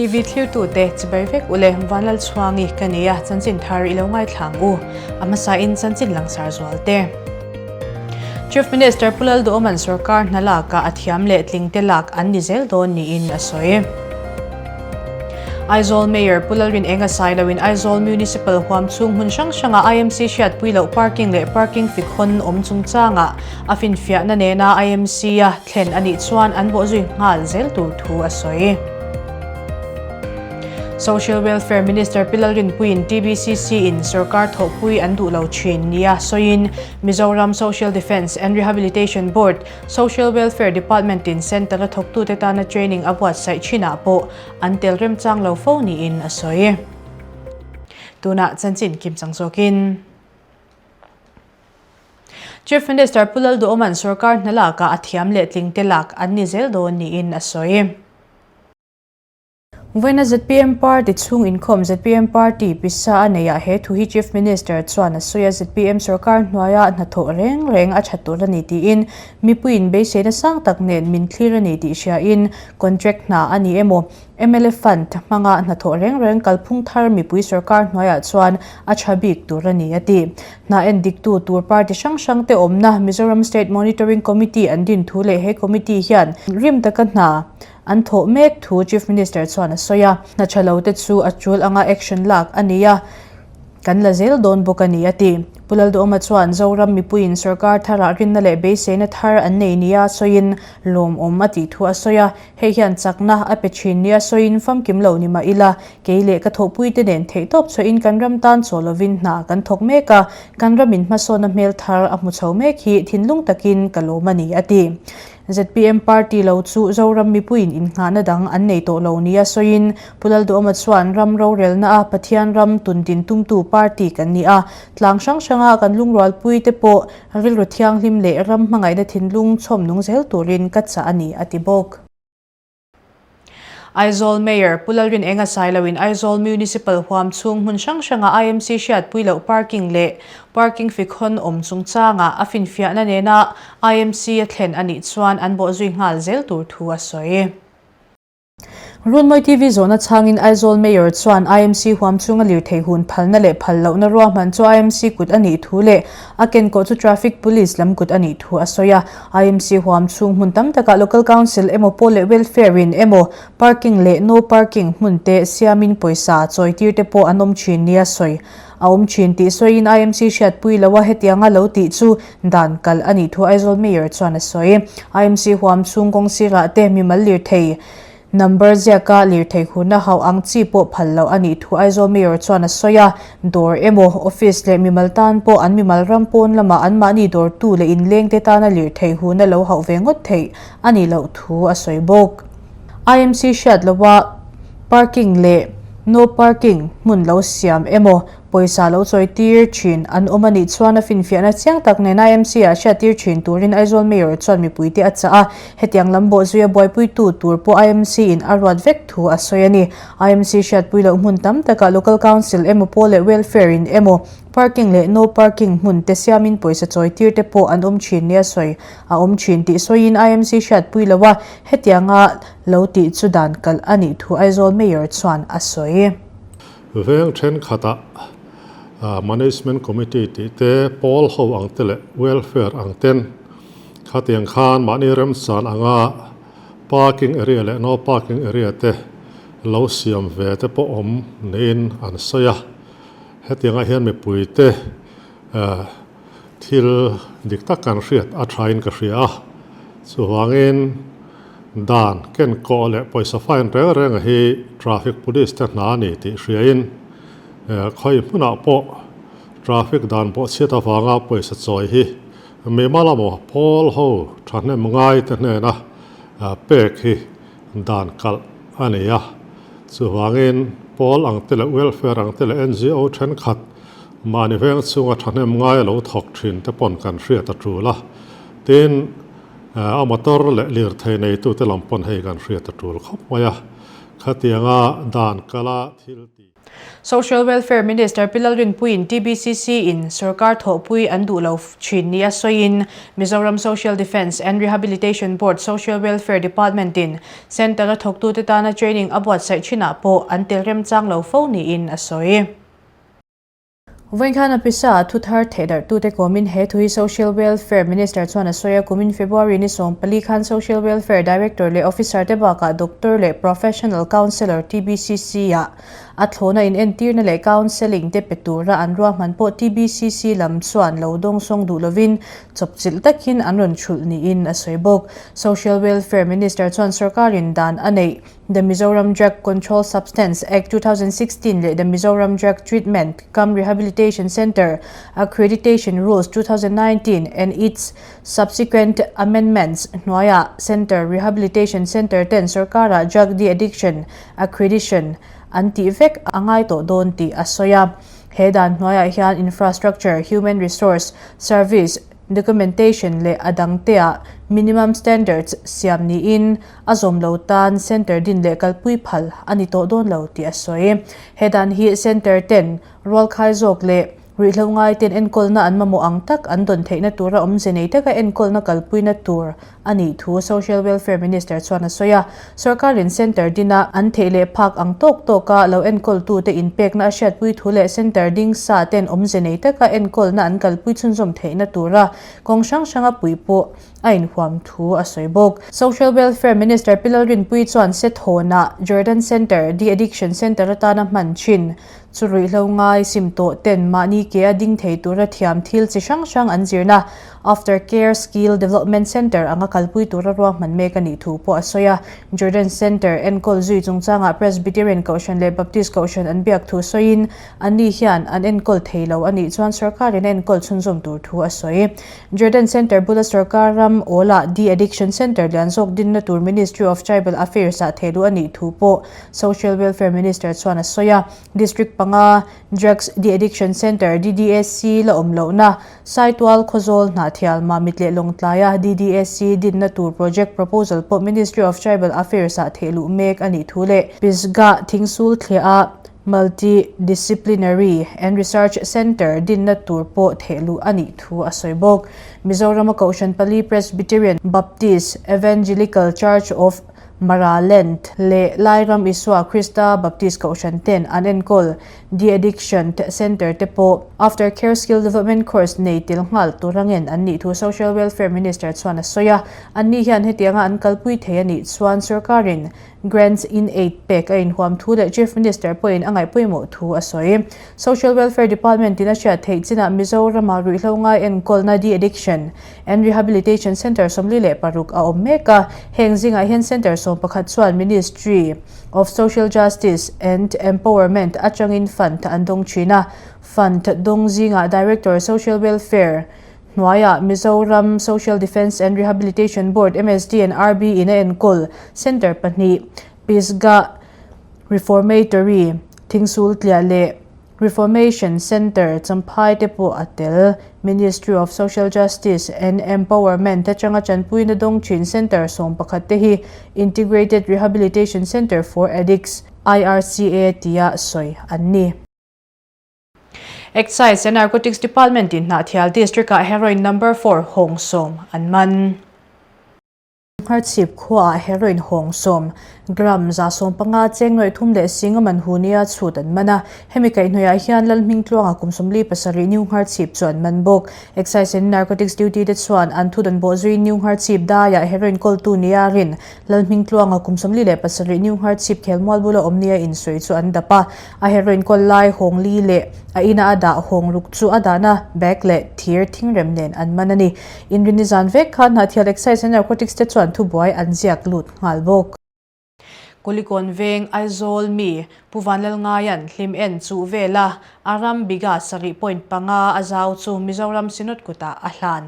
TV thlirtute chibai vek ule Vanlalchhuangi ka ni a, chanchin thar i lo ngaithla ang u. A hmasain chanchin langsar zual te. Chief Minister Pu Lalduhawman sorkar hna lakah a thiam leh tlingte lak an ni zel dawn niin a sawi. Aizawl Mayor Pu Lalrinenga Sailoin Aizawl Municipal huam chhung hmun hrang hranga IMC hriatpui loh parking leh parking fikhawn awm chungchangah a finfiahna nena IMC-a thlen a nih chuan an bawhzui nghal zel tur thu a sawi. Social Welfare Minister Pi Lalrinpuiin TBCC-in sorkar thawhpui an duh lo thin nia sawiin Mizoram Social Defence and Rehabilitation Board, Social Welfare Department-in Centre-a thawktute tana training a buatsaih thinah pawh an tel remchang lo fo niin a sawi. Tunah chanchin kim chang zawkin. Chief Minister Pu Lalduhawma'n sorkar hna lakah a thiam leh tlingte lak an ni zel dawn niin a sawi. Vawiina zpm Party chhung inkhawm zpm Party pisa a neihah he thu hi Chief Minister chuan a sawi a, zpm sorkar hnuaia hnathawh reng reng a tha tur a ni tiin mipuiin beiseina sang tak nen min thlir a ni tih hriain contract hna a ni emaw mla fund hmanga hnathawh reng reng kalphung thar mipui sorkar hnuaiah chuan a tha bik tur a ni a ti. Hna en diktu tur party hrang hrang te awmna Mizoram State Monitoring Committee an din thu leh he committee hian rim taka hna An thawh mek thu Chief Minister chuan a sawi a, hna tha lo te chu a tul anga action lak a ni a, kan la zel dawn bawk a ni a ti. Pu Lalduhawma chuan Zoram mipuiin sorkar tharah rinna leh beiseina thar an nei nia sawiin lawmawm a tih thu a sawi a, hei hian chakna a pe thin nia sawiin famkim lo ni mah ila, kei leh ka thawhpuite nen theihtawp chhuahin kan ram tan chaw lovin hna kan thawk mek a, kan ramin hmasawnna hmel thar a hmu chho mek hi thinlung takin ka lawm a ni a ti. Zpm party lo chu Zoram mipuiin innghahna dang an nei tawh lo nia sawiin Pu Lalduhawma chuan ram rorelna a Pathian ram tundin tumtu party kan ni a, tlang hrang hranga kan lungrualpui te pawh rilru thianghlim leh ram hmangaihna thinlung chhawm nung zel turin ka chah a ni a ti bawk. Aizawl Mayor Pu Lalrinenga Sailoin Aizawl Municipal huam chhung hmun hrang hranga IMC hriatpui loh parking leh parking fikhawn awm chungchanga a finfiahna nena IMC a thlen a nih chuan an bawhzui nghal zel tur thu a sawi. Runmawi TV zawhna chhangin Aizawl Mayor chuan IMC huam chhunga lirthei hun phalna leh phal lohna ruahman chu IMC kut a nih thu leh a kenkawh chu Traffic Police lam kut a nih thu a sawi a. IMC huam chhung hmun tam takah Local Council emaw pawl leh Welfare in emaw parking leh no parking hmun te siamin pawisa chawi tir te pawh an awm thin nia sawi a awm thin tih sawiin IMC hriatpui lo a hetianga lo tih chu dan kalh a nih thu Aizawl Mayor chuan a sawi. IMC huam chhung kawng sirah te mimal lirthei Number ziaka lirthei huna hauh ang chi pawh phal loh a nih thu Aizawl Mayor chuan a sawi a, dawr emaw, office leh mimal tan pawh an mimal ram pawn lamah anmahni dawrtu leh inlengte tana lirthei huna lo hauh ve ngawt theih a nih loh thu a sawi bawk. IMC hriat loha parking leh no parking hmun lo siam emaw, Pawisa lo chawi tir thin an awm a nih chuan a finfiahna chiang tak nen IMC ah hriat tir thin turin Aizawl Mayor chuan mipuite a chah a, hetiang lam bawhzuia buaipuitu tur pawh IMC in a ruat vek thu a sawi a ni. IMC hriatpui loh hmun tam takah Local Council emaw pawl leh Welfare in emaw parking leh no parking hmun te siamin pawisa chawi tir te pawh an awm thin nia sawi a awm thin tih sawiin IMC hriatpui lo a, hetianga lo tih chu dan kalh a nih thu Aizawl Mayor chuan a sawi. Veng thenkhatah Management Committee tih te, pawl ho ang te leh welfare ang ten khatiang khan mahni remchan anga parking area leh no parking area te lo siam ve te pawh awm niin an sawi a. Hetiangah hian mipui te Thil dik tak kan hriat a thain ka hria a, chuvangin dan ken kawh leh pawisa fine reng reng a hi traffic police te hna a ni tih hriain khawi hmunah pawh traffic dan bawhchhiat avanga pawisa chawi hi mimal emaw pawl ho thahnem ngai te hnena pek hi dan kalh a ni a, chuvangin pawl ang te leh welfare ang te leh NGO thenkhat Mahni veng chhunga thahnem ngai a lo thawk thin te pawn kan hriat a tul a, tin, a motor leh lirthei neitute lam pawn hei kan hriat a tul khawp mai a. Khatianga dan kala thil ti. Social Welfare Minister Pi Lalrinpuiin TBCC in sorkar thawhpui an duh lo thin nia sawiin Mizoram Social Defence and Rehabilitation Board Social Welfare Department in Centre a thawktute tana training a buatsaih thinah pawh an tel remchang lo fo niin a sawi. Vawinkhan a pisa a thu thar thehdarhtute kawmin he thu hi Social Welfare Minister chuan a sawi a, kumin February ni 14 khan Social Welfare Director leh Officer te bakah Doctor leh Professional Counsellor TBCC ah a thlawna inentirna leh Counselling te pe tura an ruahman pawh TBCC lam chuan lo dawngsawng duh lovin chawpchilh takin an rawn thulh niin a sawi bawk. Social Welfare Minister chuan sorkarin dan a neih The Mizoram Drug Control Substance Act 2016 leh The Mizoram Drug Treatment cum Rehabilitation Centre Accreditation Rules 2019 and its subsequent amendments hnuaiah Centre Rehabilitation Centre ten sorkarah drug de-addiction accredition an tih vek a ngai tawh dawn tih a sawi a. He dan hnuaiah hian infrastructure, human resource, service, documentation leh a dangteah minimum standards siam niin a zawm lo tan centre din leh kalpui phal a ni tawh dawn lo tih a sawi. He dan hi centre ten rualkhai zawk leh ruihhlo ngai ten enkawlna an mamawh ang tak an dawn theihna tura awmze nei taka enkawlna kalpuina tur a nih thu Social Welfare Minister chuan a sawi a. Sorkarin centre dina an theih leh phak ang tawk tawka lo enkawltute inpekna a hriatpui thu leh centre ding sa ten awmze nei taka enkawlna an kalpui chhunzawm theihna tura kawng hrang hranga pui pawh a inhuam thu a sawi bawk. Social Welfare Minister Pi Lalrinpuii chuan Sethawnah Jordan Centre, De-Addiction Centre atana hman thin chu ruihhlo ngai sim tawh ten mahni ke a ding thei tura thiam thil chi hrang hrang an zirna After Care Skill Development Centre anga kalpui tura ruahman mek a nih thu pawh a sawi a. Jordan Centre enkawl zui chungchangah Presbyterian Kohhran leh Baptist Kohhran an biak thu sawiin anni hian an enkawl thei lo a nih chuan sorkarin a enkawl chhunzawm tur thu a sawi. Jordan Centre bula sorkar ram awlah De-Addiction Centre lian zawk dinna tur Ministry of Tribal Affairs ah thehluh a nih thu pawh Social Welfare Minister chuan a sawi a. District panga Drugs De-Addiction Centre, DDAC, la awm lohna Saitual Khawzawl Hnahthial Mamit leh Lawngtlaia DDAC dinna tur project proposal pawh Ministry of Tribal Affairs ah thehluh mek a nih thu leh Pisgah Thingsul thliah a Multi-disciplinary and Research Centre dinna tur pawh thehluh a nih thu a sawi bawk. Mizorama Kohhran pali Presbyterian, Baptist, Evangelical Church of Maraland leh Lairam Isua Krista Baptist Kohhran ten an enkawl De-addiction Centre te pawh After Care Skill Development Course nei tel nghal tur angen an nih thu Social Welfare Minister chuan a sawi a. Anni hian hetianga an kalpui thei a nih chuan sorkarin Grants in Aid pek a inhuam thu leh Chief Minister pawhin a ngaihpawimawh thu a sawi. Social Welfare Department in a hriat theih chinah Mizorama ruihhlo ngai enkawlna De-addiction and Rehabilitation Centre 46 a awm mek a, heng zingah hian Centre 11 chuan Ministry of Social Justice and Empowerment atangin fund an dawng thin a, fund dawng zingah Director Social Welfare Hnuaiah Mizoram Social Defence and Rehabilitation Board, MSD and RB, in a enkawl Centre pahnih, Pisgah Reformatory, Thingsul Tliah leh Reformation Centre, Champhai te pawh a tel. Ministry of Social Justice and Empowerment atanga tanpuina dawng thin Centre 11 te hi Integrated Rehabilitation Centre for Addicts, IRCA, tia sawi an ni. Excise and Narcotics Department in Hnahthial District ah heroin number four hawng sawm an man. Ngharchhip khua ah heroin hawng sawm gram 150 cheng nuaih thum leh sing a man hu nia chhut an man a. Hemi kaihhnawih ah hian Lalhmingtluanga kum 47 New Ngharchhip chu an man bawk. Excise and Narcotics duty te chuan an thu dan bawh zuiin New Ngharchhip daiah heroin kawltu nia rin Lalhmingtluanga kum 47 New Ngharchhip khelmual bula awm nia insawi chu an dap a. A heroin kawl lai hawng li leh a ina a dah hawng ruk chu a dahna bag leh thir thingrem nen an man a ni. Inrinni zan vek khan Hnahthial Excise and Narcotics te chuan thubuai an ziak lut nghal bawk. Kulikawn veng Aizawl mi Pu Vanlalngaia'n hlim en chuh vela a ram biga sarih point panga a zau chu Mizoram Synod kutah a hlan.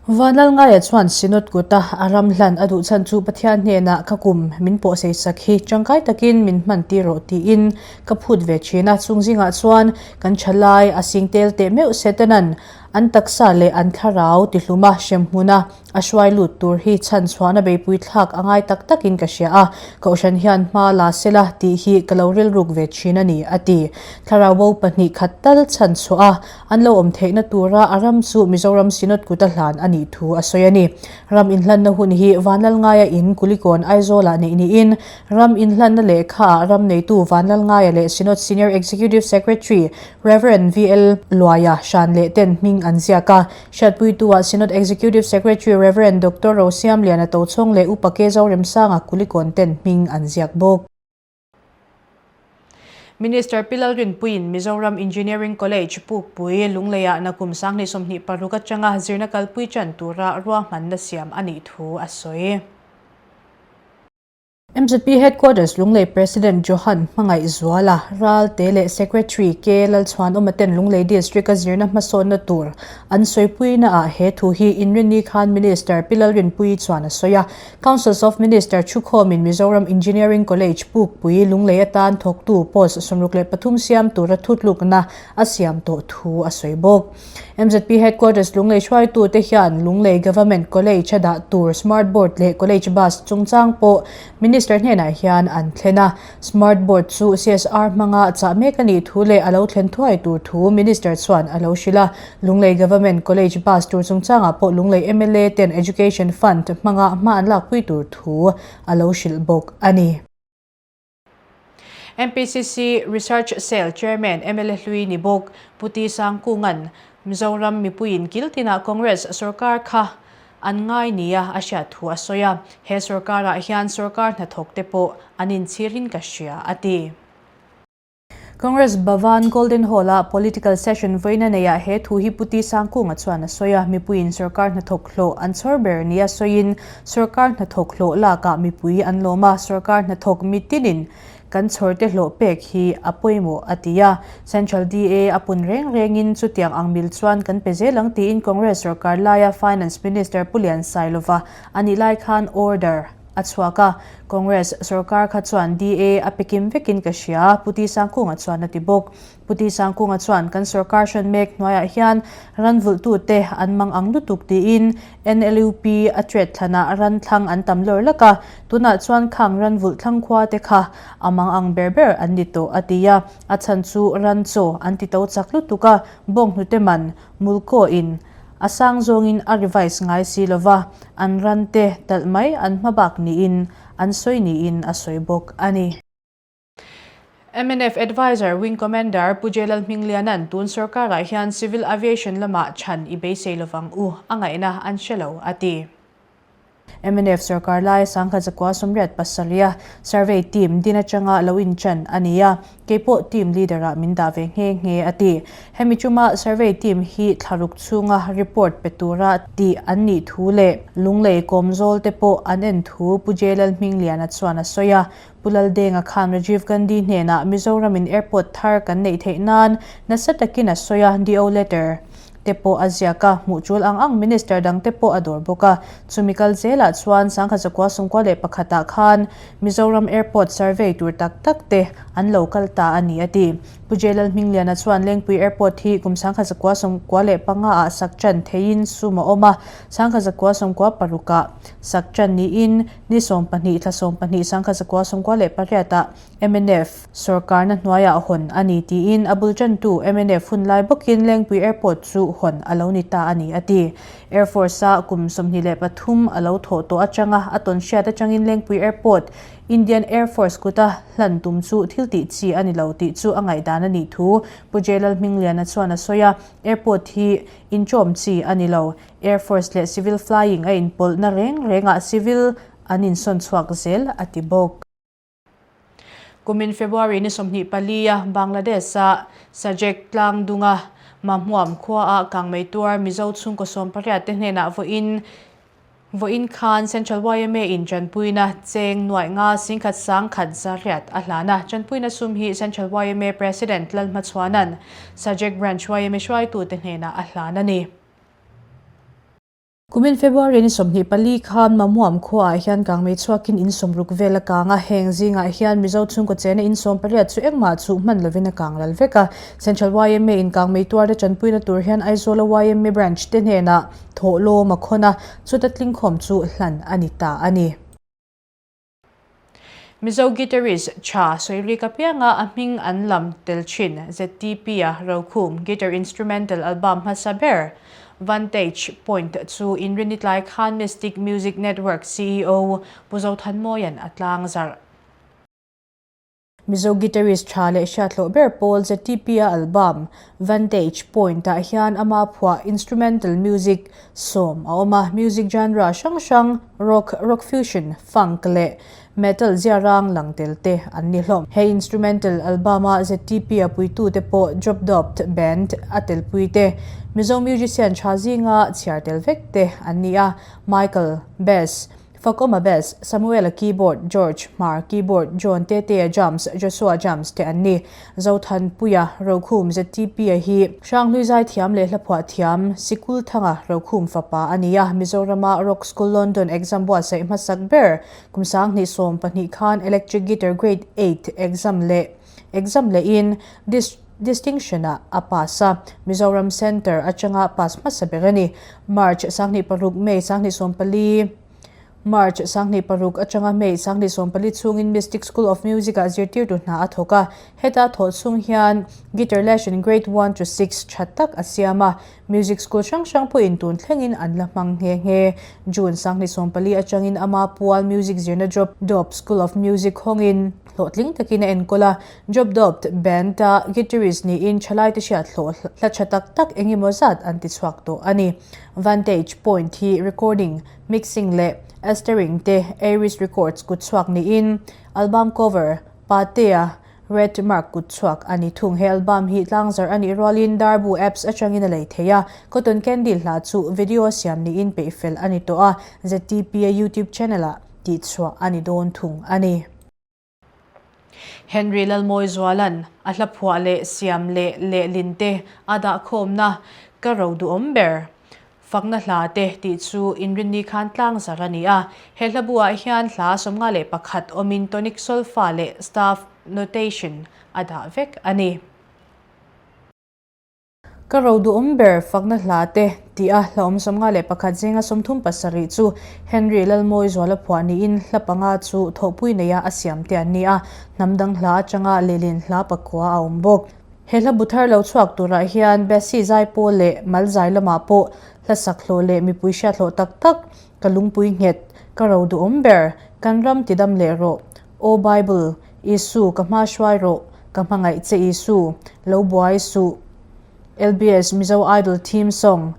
Vanlalngaia chuan Synod kuta a ram hlan a duh chhan chu Pathian hnenah ka kum min pawh sei sak hi tangkai takin min hman tir rawh tiin ka phut ve thin a, chung zingah chuan kan thalai a sing tel teh meuh Setanan. An taksa leh an thlarau tihluma hremhmuna a hruai lut tur hi chhan chhuahna beipui thlak a ngai tak takin ka hria a, Kohhran hian hma la sela tih hi ka lo rilruk ve thin a ni, a ti. Thlarau bo 2 khat tal chhan chhuah a, an lo awm theihna tura a ram chu Mizoram Synod kuta hlan a nih thu a sawi a ni. Ram inhlanna hun hi Vanlalngaia in Kulikawn Aizawlah neih niin, ram inhlanna lehkhaah ram neitu Vanlalngaia leh Synod Senior Executive Secretary Rev. VL Luaia hran leh ten hming an ziak a. Hriatpuitu-ah Synod Executive Secretary Rev. Doctor Rosiamliana Tochhawng leh Upa Ke Zoremsanga Kulikawn ten hming an ziak bawk. Minister Pi Lalrinpuiin Mizoram Engineering College Pukpui Lungleiah nakum 2026 atanga zirna kalpui chan tura ruahmanna siam a nih thu a sawi. MZP Headquarters Lunglei President Johan Hmangaihzuala, Ralte leh Secretary K Lalchhuanawma ten Lunglei District a zirna hmasawnna tur an sawipuina ah he thu hi Inrinni khan Minister Pi Lalrinpuii chuan a sawi a. Councils of Minister thukhawmin Mizoram Engineering College Pukpui Lunglei atan thawktu post 63 siam tura thutlukna a siam tawh thu a sawi bawk. MZP Headquarters Lunglei hruaitute hian Lunglei Government College a dah tur Smart Board leh College Bus chungchang pawh Minister hnenah hian an thlen a. Smart Board chu CSR hmanga chah mek a nih thu leh a lo thlen thuai tur thu Minister chuan a lo hrilh a. Lunglei Government College Bus tur chungchangah pawh Lunglei mla ten Education Fund hmanga hma an lakpui tur thu a lo hrilh bawk a ni. MPCC Research Cell Chairman mla Hlui ni bawk Pu Ti Sangkunga'n Mizoram mipuiin kil tinah Congress sorkar kha an ngai nia a hriat thu a sawi a, he sorkarah hian sorkar hnathawkte pawh an inchhirin ka hria a ti. Congress Bhavan Golden Hall-a Political Session vawiina neiah he thu hi Pu Ti Sangkunga chuan a sawi a, mipuiin sorkar hnathawk hlawh an chhawr ber nia sawiin sorkar hnathawk hlawh lakah mipui an lawm a, sorkar hnathawk mitinin kan chhawrte hlawh pek hi a pawimawh a ti a. Central DA a pun reng rengin chutiang ang mil chuan kan pe zel ang tiin Congress sorkar laia Finance Minister Pu Lian Sailova a nih lai khan order a chhuak a, Congress sorkar kha chuan DA a pe kim vekin ka hria, Pu Ti Sangkunga chuan a ti bawk. Pu Ti Sangkunga chuan kan sorkar hran mek hnuaiah hian ran vulhtute an mang ang lutuk tiin NLUP a tret thlanah ran thlang an tam lawr lak a, tunah chuan khang ran vulh thlang khua te kha a mang ang ber ber an ni tawh a ti a, a chhan chu ran chaw an ti to chak lutuk a, bawnghnute man Mulkaw in a sang zawngin a revise ngai si lova, an ran te talh mai an hma bak niin an sawi niin a sawi bawk a ni. Mnf Adviser Wing Commander Pu J Lalhmingliana'n tun sorkarah hian Civil Aviation lamah chhan i beisei lovang u a ngaihna an hre lo a ti. Mnf sorkar lai 1987 a survey team din atanga lo inchan a ni a, keipawh team leader ah min dah ve nghe nghe a ti. Hemi chuma survey team hi thlaruk chhunga report pe tura tih an nih thu leh Lunglei kawmzawl te pawh an en thu Pu J Lalhmingliana chuan a sawi a. Pu Laldenga khan Rajiv Gandhi hnenah Mizoramin airport thar kan neih theih nan nasa takin a sawi a, DO letter te pawh a ziak a, hmuh tul ang ang Minister dang te pawh a dawr bawk a. Chumi kal zelah chuan 1991 ah khan Mizoram Airport survey tur tak tak te an lo kal ta a ni a ti. Pu J Lalhmingliana chuan Lengpui Airport hi kum 1995 ah sak tan theiin sum a awm a, 1996 ah sak tan niin ni 12 thla 12 1998 ah Mnf sorkarna hnuaiah hawn a ni tiin a bul tantu mnf hun lai bawkin Lengpui Airport chu hawn a lo ni ta a ni a ti. Air Force-a kum 23 a lo thawh tawh atanga a tawn hriat atangin Lengpui Airport Indian Air Force kuta hlan tum chu thil tih chi a ni lo tih chu a ngaihdan a nih thu Pu J Lalhmingliana chuan a sawi a, Airport hi inchawm chi a ni lo. Air Force leh Civil Flying a inpawlhna reng rengah civil an insawn chhuak zel a ti bawk. Kumin February ni 24 a Bangladesh-a Sajek tlang dunga Mahmuam khuaah kangmei tuar Mizo chhungkaw 18 te hnenah vawiin vawiin khan Central yma in tanpuina cheng nuaih nga singkhat sang khat zariat a hlan a. Tanpuina sum hi Central yma President Lalhmachhuana'n Sajek Branch yma hruaitute hnenah a hlan a ni. Kumin February ni 24 khan Mamuam khuaah hian kangmei chhuakin in sawmruk vel a kang a, heng zingah hian Mizo chhungkaw chena in 18 chu engmah chuh hman lovin a kang ral vek a. Central yma in kangmei tuarte tanpuina tur hian Aizawla yma branch te hnenah thawhlawm a khawn a, chuta tlingkhawm chu hlan a ni ta a ni. Mizo guitarist tha Soirika pianga a hming an lam tel thin ZTP-a Rokhum guitar instrumental album hmasa ber Vantage Point chu inrini tlai khan Mystic Music Network CEO Pu Zothanmawia'n a tlang zarh. Mizo guitarist tha leh hriathlawh ber pawl ZTP-a album Vantage Point-ah hian ama phuah instrumental music 10 a awm a, music genre hrang hrang rock, rock fusion, funk leh metal ziarang lang tel te an ni hlawm. He instrumental album-a ZTP-a puitute pawh Drop Dopt Band a telpui te, Mizo musician tha zinga chhiar tel vek te an ni a, Michael, bass, Fakawma bass, Samuela keyboard, George Hmar keyboard, John Tetea drums, Joshua drums te an ni. Zothanpuia Rokhum ZTP-a hi Hranghlui zaithiam leh hlaphuah thiam Sikul Thanga Rokhum fapa a ni a, Mizorama Rock School London exam buatsaih hmasak ber kum 2012 khan Electric Guitar Grade 8 exam leh exam lehin Distinction-ah a pass a, Mizoram Centre atanga pass hmasa ber a ni. March 26 May 2014 March 26 atanga May 2014 chhungin Mystic School of Music-ah zirtirtu hna a thawk a, heta thawh chhung hian Guitar Lesson Grade 1 to 6 tha tak a siam a, Music School hrang hrang pawhin tun thlengin an la hmang nghe nghe. June 2014 atangin ama pual music zirna Drop Dope School of Music hawngin hlawhtling takin a enkawl a, Drop Dope Band-a guitarist niin thalaite hriat hlawh hla tha tak tak eng emaw zat an ti chhuak tawh a ni. Vantage Point hi recording, mixing leh astering te Aries Records kut chhuak niin album cover Patea Red Mark kut chhuak a ni thung. He album hi tlangzarh a nih rualin Darbu Apps atangin a lei thei a, Cotton Candy hla chu video siam niin peih fel a ni tawh a, ZTP-a YouTube channel-ah tihchhuah a ni dawn thung a ni. Henry Lalmawizuala'n a hla phuah leh siam leh lehlin te a dahkhawmna Ka ro duhawm ber fakna hla te tih chu inrinni khan tlangzarh a ni a. He hla buah hian hla 51 awmin tonic solfa leh staff notation a dah vek a ni. Ka ro duhawm ber fakna hla te tih a hla awm 51 zinga 37 chu Henry Lalmawizuala phuah niin hla panga chu thawhpui neia a siam te an ni a, hnam dang hla atanga lehlin hla pakua a awm bawk. He hla bu thar lo chhuak turah hian Bessie Zaipawl leh Malzai lamah pawh hla sak hlawh leh mipui hriat hlawh tak tak Ka lungpui nghet, ka ro duhawm ber, kan ram tidam leh rawh, Aw Bible, Isu ka hma hruai rawh, ka hmangaih che Isu, lo buai suh, LBS Mizo Idol Theme Song,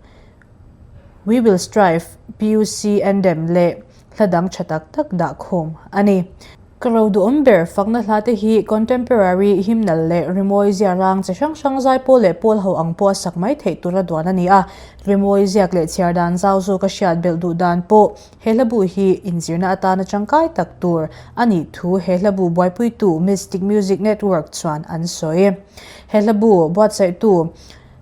We Will Strive, PUC Anthem leh hla dang tha tak tak dah khawm a ni. Ka ro duhawm ber fakna hla te hi contemporary hymnal leh rimawi ziarang chi hrang hrang zaipawl leh pawl ho ang pawh a sak mai theih tura duan a ni a. Rimawi ziak leh chhiar dan zau zawk a hriat belh duh dan pawh he hla bu hi inzirna atana tangkai tak tur a nih thu he hla bu buaipuitu Mystic Music Network chuan an sawi. He hla bu buatsaihtu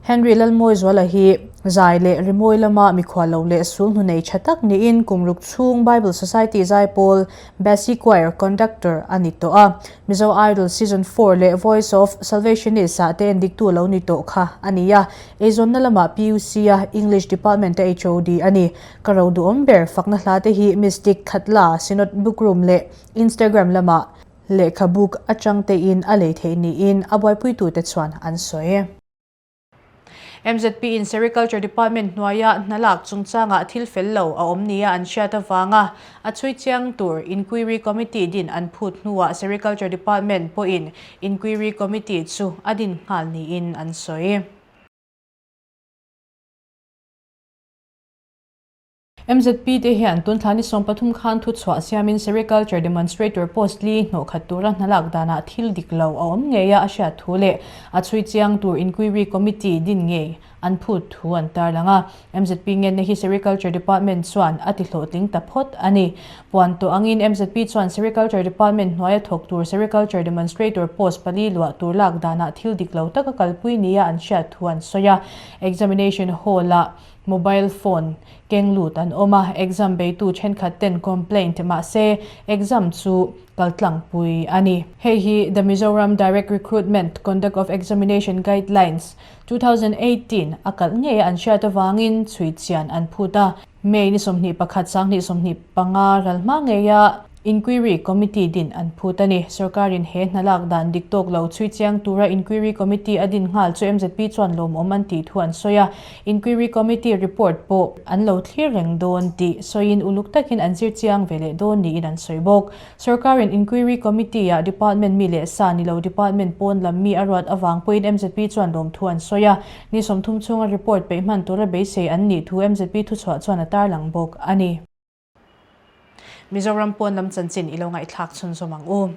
Henry Lalmawizuala hi zai leh rimawi lama mikhual lo leh sul hnu nei tha tak niin kum ruk chhung Bible Society zaipawl Bessie Choir conductor a ni tawh a. Mizo Idol Season 4 leh Voice of Salvationist ah te endiktu lo ni tawh kha a ni a. Eizawnna lamah PUC-a English Department-a HOD a ni. Ka ro duhawm ber fakna hla te hi Mystic Khatla, Synod Bookroom leh Instagram lamah lehkhabuk atang tein a lei theih niin a buaipuitute chuan an sawi. MZP in Sericulture Department hnuaia hna lak chungchangah thil fel lo a awm nia an hriat avanga a chhui chiang tur Inquiry Committee din an phut hnuah Sericulture Department pawhin Inquiry Committee chu a din nghal niin an sawi. MZP te hian tun thla ni 13 khan thu chhuah siamin Sericulture Demonstrator post li hnawh khat tura hna lak danah thil dik lo a awm ngei a a hriat thu leh a chhui chiang tur Inquiry Committee din ngei an phut thu an tarlang a. MZP ngenna hi Sericulture Department chuan a ti hlawhtling ta phawt a ni. Puan tawh angin MZP chuan Sericulture Department hnuaia thawk tur Sericulture Demonstrator post pali luah tur lak danah thil dik lo taka kalpui nia an hriat thu an sawi a. Examination Hall-ah. Mobile phone keng lut an awm a, exam beitu thenkhat ten complaint mahse exam chu kaltlangpui a ni. Hei hi The Mizoram Direct Recruitment, Conduct of Examination Guidelines, 2018 a kalh ngei a an hriat avangin chhui chian an phut a. May ni 21 2025 ral hma ngeia Inquiry Committee din an phut a ni. Sorkarin he hna lak dan dik tawk lo chhui chiang tura Inquiry Committee a din nghal chu mzp chuan lawmawm an tih thu an sawi a. Inquiry Committee report pawh an lo thlir reng dawn tih sawiin uluk takin an zir chiang ve leh dawn niin an sawi bawk. Sorkarin Inquiry Committee-ah Department mi leh sa ni lo Department pawn lam mi a ruat avang pawhin mzp chuan lawmthu an sawi a. Ni 30 chhunga report peih hman tura beisei an nih thu mzp thuchhuah chuan a tarlang bawk a ni. Mizoram pawn lam chanchin i lo ngaihthlak chhunzawm ang u.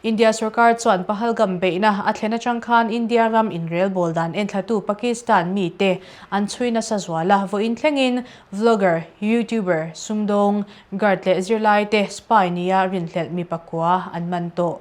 India sorkar chuan Pahalgam beihna a thlen atang khan India ram inrelbawl dan enthlatu Pakistan mite an chhui nasa zual a, vawiin thlengin vlogger, youtuber, sumdawng, guard leh zirlaite spy nia rinhlelh mi pakua an man tawh.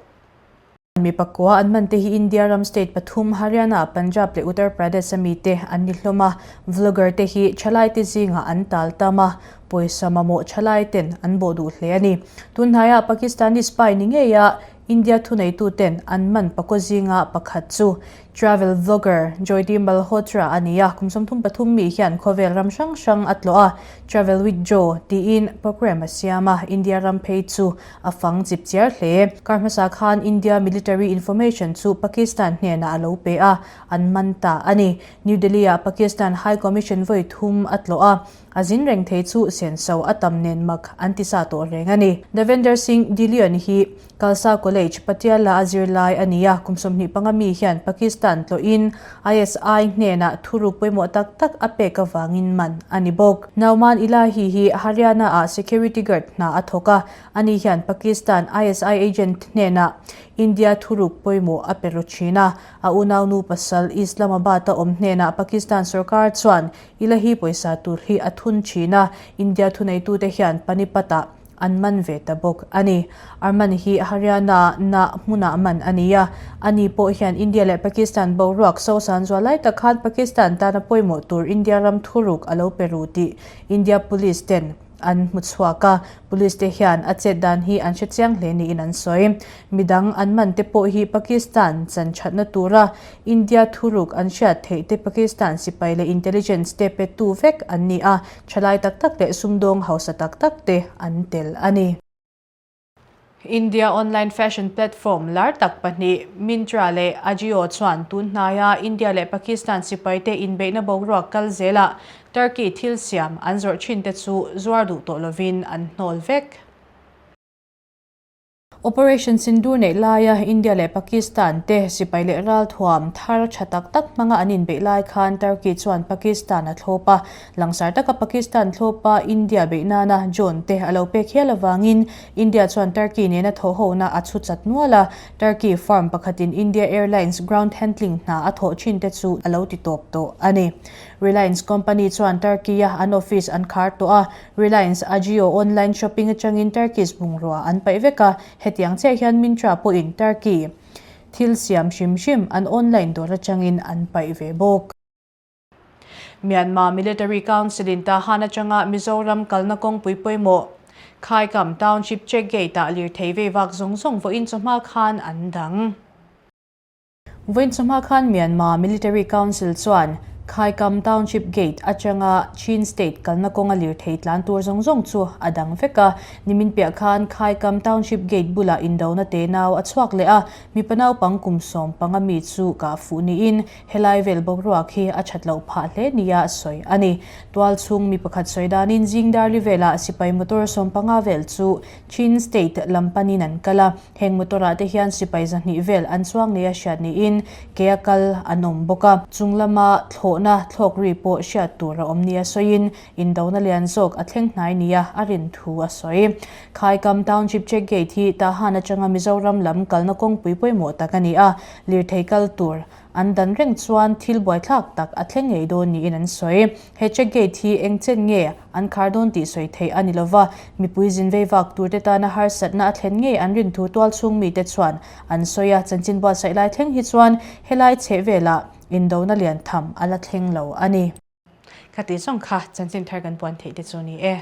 Mi pakua an man te hi India ram state pathum Haryana, Punjab leh Uttar Pradesh a mite an ni hlawm a. Vlogger te hi thalai te zingah an tal tam a, pawisa mamawh thalai ten an bawh duh hle a ni. Tunhnaiah Pakistani spy ni ngeia India thuneitu ten an man pakua zinga pakhat chu Travel vlogger Joydeep Malhotra a ni a, kum 33 mi hian khawvel ram hrang hrang a tlawh a, Travel with Joe tiin programme a siam a, India ram phei chu a fang chip chiar hle. Kar hmasa khan India Military Information chu Pakistan hnenah a lo pe a, an man ta a ni. New Delhi-ah Pakistan High Commission vawi thum a tlawh a, A zin reng thei chu senso a tam nen mak an ti sa tawh reng a ni. Devender Singh Dhillon hi Khalsa College, Patiala a zirlai a ni a, kum 25 mi hian Pakistan tlawhin ISI hnenah thuruk pawimawh tak tak a pek avangin man a ni bawk. Nauman Ilahi hi Haryana-ah security guard hna a thawk a, ani hian Pakistan ISI agent hnenah India thuruk pawimawh a pe ru thin a, a unaunu pasal Islamabad-a awm hnenah Pakistan sorkar chuan Ilahi pawisa tur hi a thun thin a, India thuneitute hian Panipat-ah an man ve ta bawk a ni. Arman hi Haryana na hmunah man a ni a, ani pawh hian India leh Pakistan boruak sosan zual lai tak khan Pakistan tana pawimawh tur India ram thuruk a lo pe ru tih India Police ten an hmu chhuak a, Police te hian a chet dan hi an hre chiang hle niin an sawi. Midang an man te pawh hi Pakistan chan thatna tura India thuruk an hriat theih te Pakistan sipai leh intelligence te petu vek an ni a, thalai tak tak leh sumdawng hausa tak tak te an tel a ni. India online fashion platform lar tak pahnih Myntra leh Ajio chuan tun hnaia India leh Pakistan sipaite inbeihna boruak kal zelah Turkey thil siam an zawrh thin te chu zuar duh tawh lovin an hnawl vek. Operation Sindoor neih laia India leh Pakistan te sipai leh ralthuam thar tha tak tak hmanga an inbeih lai khan Turkey chuan Pakistan a thlawp a. Langsar taka Pakistan thlawpa India beih nana drone te a lo pek hial avangin India chuan Turkey nena thawhhona a chhu chat nual a. Turkey firm pakhatin India Airlines ground handling hna a thawh thin te chu a lo ti tawp tawh a ni. Reliance company chuan Turkey-a an office an khar tawh a, Reliance Ajio online shopping atangin Turkish bungrua an paih vek a, hetiang chiah hian Myntra pawhin Turkey thil siam hrim hrim an online dawr atangin an paih ve bawk. Myanmar Military Council-in Tahan atanga Mizoram kalna kawngpui pawimawh Khaikam Township Check Gate-ah lirthei vei vak zawng zawng vawiin chawhma khan an dang. Vawiin chawhma khan Myanmar Military Council chuan Khaikam Township Gate atanga Chin State kalna kawnga lirthei tlan tur zawng zawng chu a dang vek a. Nimin piah khan Khaikam Township Gate bulah indona te nau a chhuak leh a, mipa naupang kum 15 mi chu kah fuh niin helai vel boruak hi a that loh phah hle nia sawi a ni. Tual chhung mi pakhat sawi danin zing darli velah sipai motor 15 vel chu Chin State lam panin an kal a. Heng motor ah te hian sipai 200 vel an chuang nei a hriat niin ke a kal an awm bawk a. Chung lama thlawhna thlawk ri pawh hriat tur a awm nia sawiin indona lian zawk a thleng hnai nia a rin thu a sawi. Khaikam Township Check Gate hi Tahan atanga Mizoram lam kalna kawngpui pawimawh tak a ni a, lirthei kal tur An dan reng chuan thil buaithlak tak a thleng ngei dawn niin an sawi. He check gate hi eng chen nge an khar dawn tih sawi theih a ni lova, mipui zin vei vak turte tana harsatna a thlen ngei an rin thu tualchhung mite chuan an sawi a. Chanchin buatsaih lai thleng hi chuan helai chhehvelah indona lian tham a la thleng lo a ni. Khati zawng kha chanchin thar kan puan theih te chu ni e.